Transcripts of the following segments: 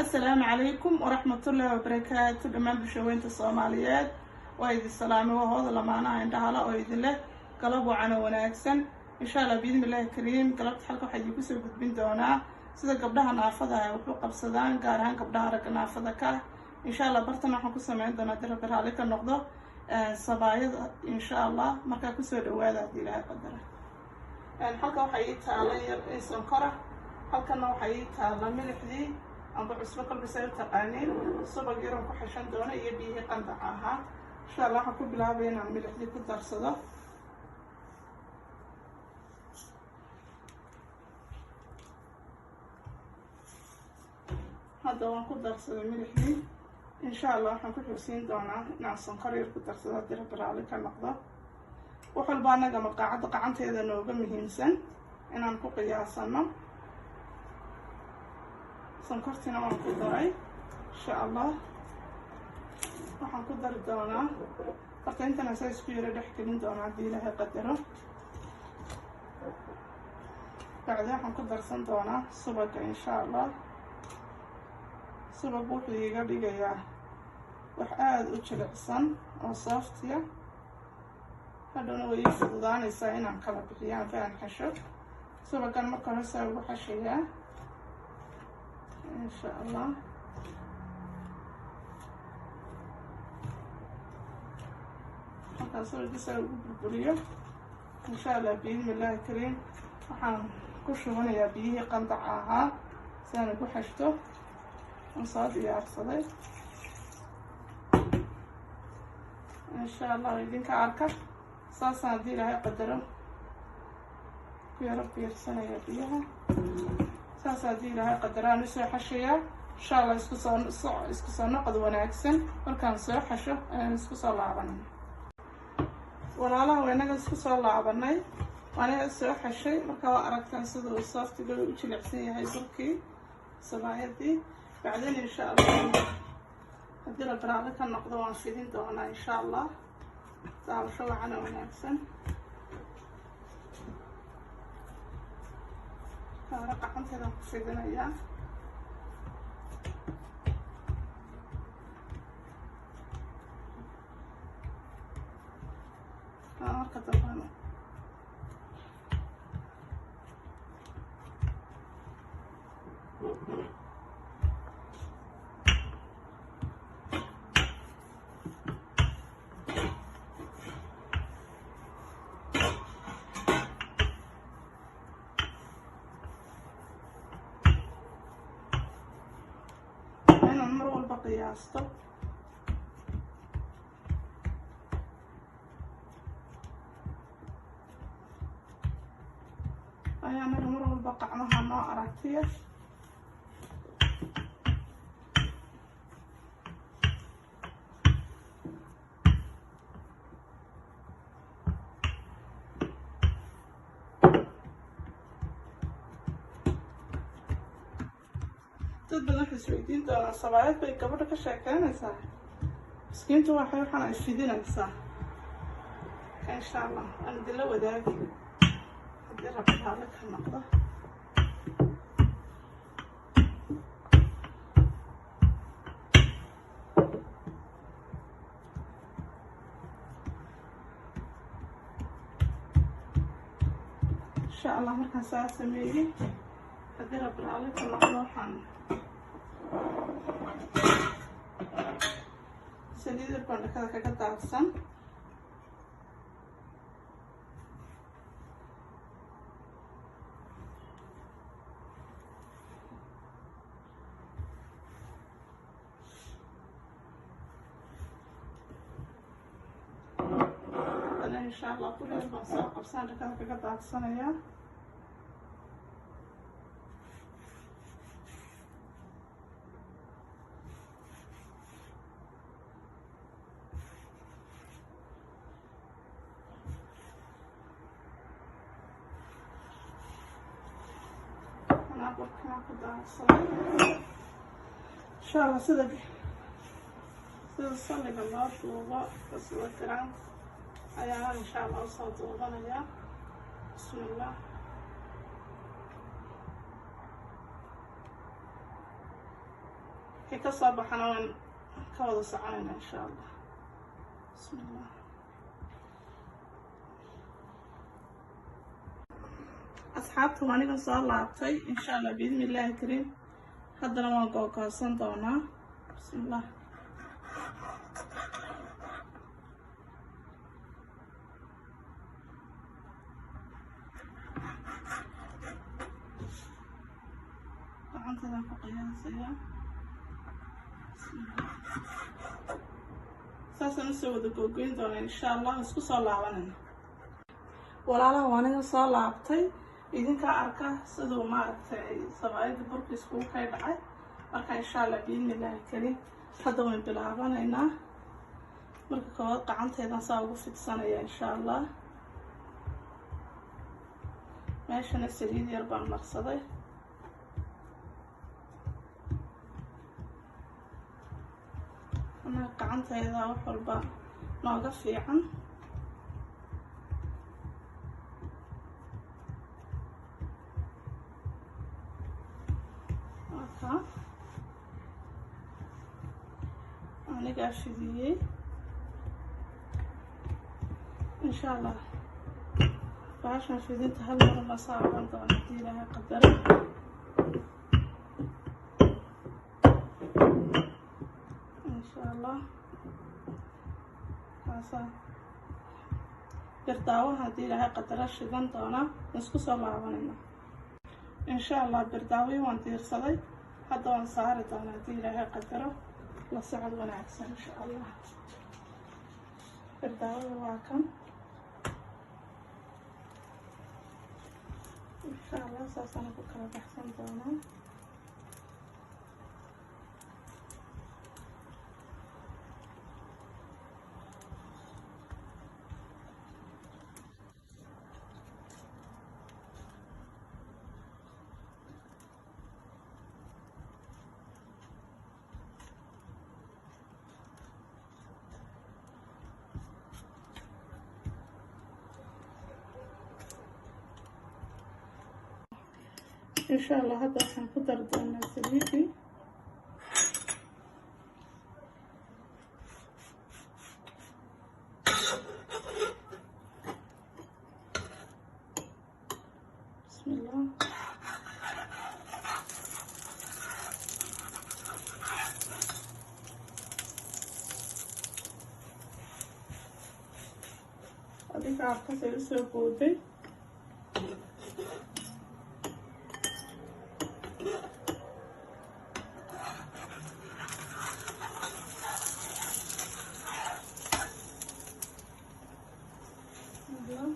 Assalaamu calaykum waraxmatullaahi wabarakaatu. Dhammaan bulshaweynta Soomaaliyeed waa idin salaamay. Waa hooda lamaanaha indhahala oo idin leh galab wacano wanaagsan, insha Allah, biidni illaahi kariim. Galabta xalka waxaa idinku soo gudbin doonaa sida gabdhaha naafada ay wax u qabsadaan, gaar ahaan gabdhaha ragga naafada ka ah, insha Allah. Bartan waxaan ku sameyn doonaa, haddii Rabbi raalli ka noqdo, sabaayada, insha Allah. Markaa kusoo dhawaada haddii Ilaahay qadara. Halka waxaa ii taala yar sonkora, halkana waxaa ii taala milixdii amba cusbo, kolbisa u taqaaniin, subag yaran ku xashan doono iyo biyihii qandaca ahaa, insha Allah. Waxaan ku bilaabaya inaan milixdii ku darsado. Hadda waan ku darsaday milixdii, insha Allah. Waxaan ku xigsiin doonaa inaan sonkor yar ku darsado, haddii Rabbi raalli ka noqdo. Wax walba annaga malqaacadda gacanteeda nooga muhiimsan inaan ku qiyaasano. Sonkortiina waan ku daray, insha Allah. Waxaan ku dari doonaa horta intana saa isku yaro dhex gelin doonaa, haddii Ilaahay qadaro. Bacdi waxaan ku darsan doonaa subaga, insha Allah. Subag wuxuu iiga dhigayaa wax aada u jilicsan oo soft ah. Hadhowna way ii fududaanaysaa inaan kala bixiyo anfa aan xasho. Subagan marka hore saa ugu xashayaa, insha Allah. Markaan subagii saa ugu burburiyo, insha Allah, biidni illaahi kariim, waxaan ku shubanayaa biyihii qandaca ahaa si aan ugu xashto aan soo diyaarsaday, insha Allah. Idinka arka, saasaan, haddii Ilaahay qadaro, ku yaro biirsanaya biyaha. Saas, haddii Ilaahay qadaro, aan usoo xashayaa, insha Allah. Isku soo noqod wanaagsan. Markaan soo xasho ayaan isku soo laabanay. Walaalaha, waa inaga isku soo laabanay, waanaga soo xashay. Marka waa aragtaan sida uu soft iga u jilicsan yahay burkii sabaayadii. Bacdin, insha Allah, haddii Rabbi raalli ka noqdo, waan fidin doonaa, insha Allah. Daawasho wacana wanaagsan. Hore gacanteedaan ku fidinayaa. Marka dambana inaan mar walba qiyaasto. Ayaa anaga mar walba qacmaha noo aragtiya. Dad badan waxay isweydiin doonaa, sabaayad bay gabadha ka sheekeynaysaa, miskiintu waxay waxaan ay fidinaysaa. Insha Allah, waan idinla wadaagi, haddii Rabbi raalli ka noqdo. Insha Allah, markaan saa sameeyey, haddii Rabbi raalli ka noqdo, waxaan saliida baan dhakada kaga daadsan. Haddana, insha Allah, kuleel baan soo qabsaan, dhakada kaga daadsanayaa. Anaa burkanaa ku daadsaday, insha Allah. Sida salliga loo duubo sida garan ayaa, insha Allah, usoo duubanayaa. Bismillah. Wixii kasoo baxana waan ka wada soconayna, insha Allah. Bismillah. Asxaabta, waa anigan soo laabtay, insha Allah, biidni Illaahi kariim. Haddana waan googoosan doonaa. Bismillah. Gacantadan ku qiyaasayaa. Bismillah. Saasaan usoo wada googoyn doonaa, insha Allah. Isku soo laabanayna, walaalaha. Waa aniga soo laabtay. Idinkaa arka siduu maaragtay sabaayadda burka iskugu kay dhacay. Marka, insha Allah, biidni Illaahi kariim, hadda wayn bilaabanaynaa. Marka koowaad gacanteedan saa ugu fidsanaya, insha Allah. Meeshana saliid yar baan marsaday. Annaga gacantayda wax walba nooga fiican. Aka anigaa fidiyey, insha Allah. Bahashan fidinta hal mar ma saaran doona, hadii Ilaahay qadaro. Insha Allah, kaasaa birdaawaha, haddii Ilaahay qadaro, shidan doonaa. Isku soo laabanayna, insha Allah. Birdaawiyi waan diirsaday, hadda waan saari doonaa, haddii Ilaahay qadaro. La socod wanaagsan, insha Allah. Birdaawada waa kan, insha Allah. Saasaan ku kala baxsan doonaa. Insha Allah, hadda waxaan ku dari doonaa saliidii. Bismillah. Adiga arkasay usoo booday. Bismillah.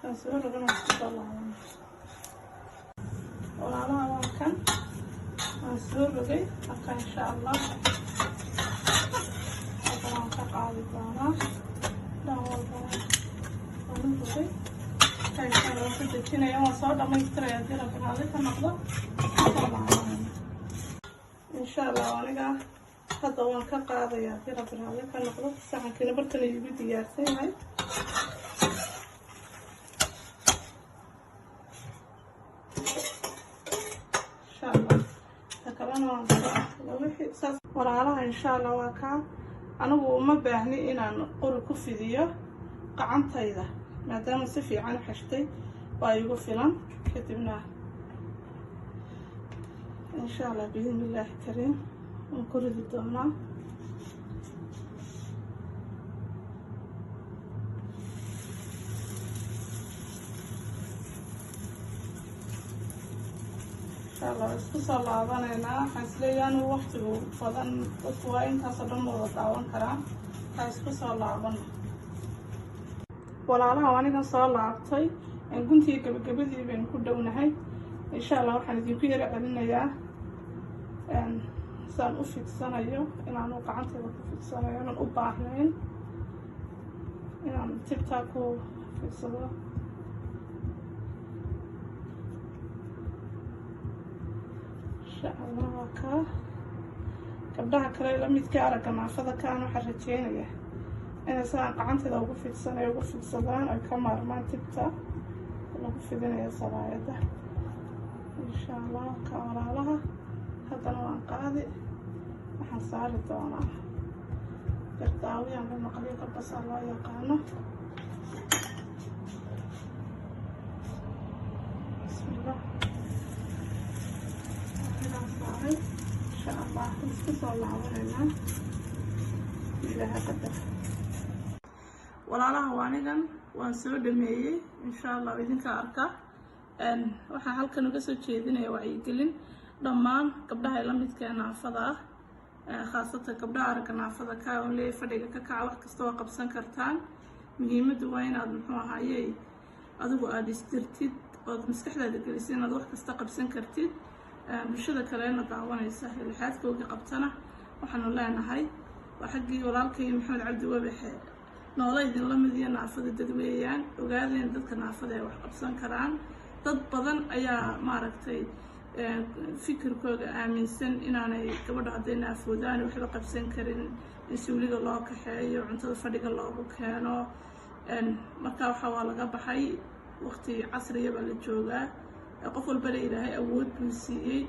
Waan soo rogana, isku soo laaban, walaalaha. Waa kan, waan soo rogay. Marka, insha Allah, halkan waan ka qaadi doonaa. Dhan walba waan u rogay. Marka, insha Allah, waan ku dejinaya, waan soo dhamaystiraya, haddii Rabbi raali ka noqdo. Soo laabanayna, insha Allah. Aniga hadda waan ka qaadaya, haddii Rabbi raali ka noqdo. Saxankiina bartan iigu diyaarsan yahay. Insha Allah, ta kalena waan soo saas, walaalaha. Insha Allah, waa kaa. Anigu uma baahni inaan qori ku fidiyo gacantayda, maadaama si fiican u xeshtay, waa igu filan. Kadibna, insha Allah, biidni Illaahi kariim, waan ku ridi doonaa. Insha Allah, isku soo laabanaynaa. Waxaan isleeyahay anigu waqtigu badan dadku waa intaasoo dhan wada daawan karaa. Waxaa isku soo laabana, walaalaha. Anigan soo laabtay. Guntii gabagabadii baynu ku dhownahay, insha Allah. Waxaan idinku yaro celinayaa saan u fidsanayo, inaanu gacantayda ku fidsanayo, inaan u baahnayn inaan tibtaa ku fidsado. Insha Allah, waa kaa. Gabdhaha kale la midka aragga naafada kaan, waxaan rajeynayaa Inay sidaan gacanteeda ugu fidsanay ugu fidsadaan, ay ka maarmaan tibta lagu fidinayo sabaayadda, insha Allah. Ka walaalaha, haddana waan qaadi, waxaan saari doonaa birdaawiyanka maqliyo kabasaa loo yaqaano. Bismillah, inaan saaray, insha Allah isku soo laabanaynaa, Ilaaha qadar. Walaalaha, waanigan waan soo dhameeyey, insha Allah idinka arka. Waxaan halkan uga soo jeedinaya wacyigelin dhammaan gabdhaha la midka ee naafada ah, khaasatan gabdhaha aragga naafada ka on leeyahay: fadhiga ka kaca, wax kasta waa qabsan kartaan. Muhiimaddu waa inaad, muxuu ahaayey, adigu aada istirtid ood maskaxdaada gelisid inaad wax kasta qabsan kartid. Bulshada kalena daawanaysa lixaadkooga qabtana waxaanu leenahay waa xaggii walaalkay Maxamed Cabdi Wabaxe: noola idinla mid iyo naafada dad weeyaan. Ogaadeen dadka naafada ay wax qabsan karaan. Dad badan ayaa, maaragtay, fikirkooga aaminsan inaanay gabadha hadday naafoodaan waxba qabsan karin, in suuliga loo kaxeeyo, cuntada fadhiga loogu keeno. Marka waxa waa laga baxay, waqti casriya baa la joogaa. Qof walbana Ilaahay awood buu siiyey.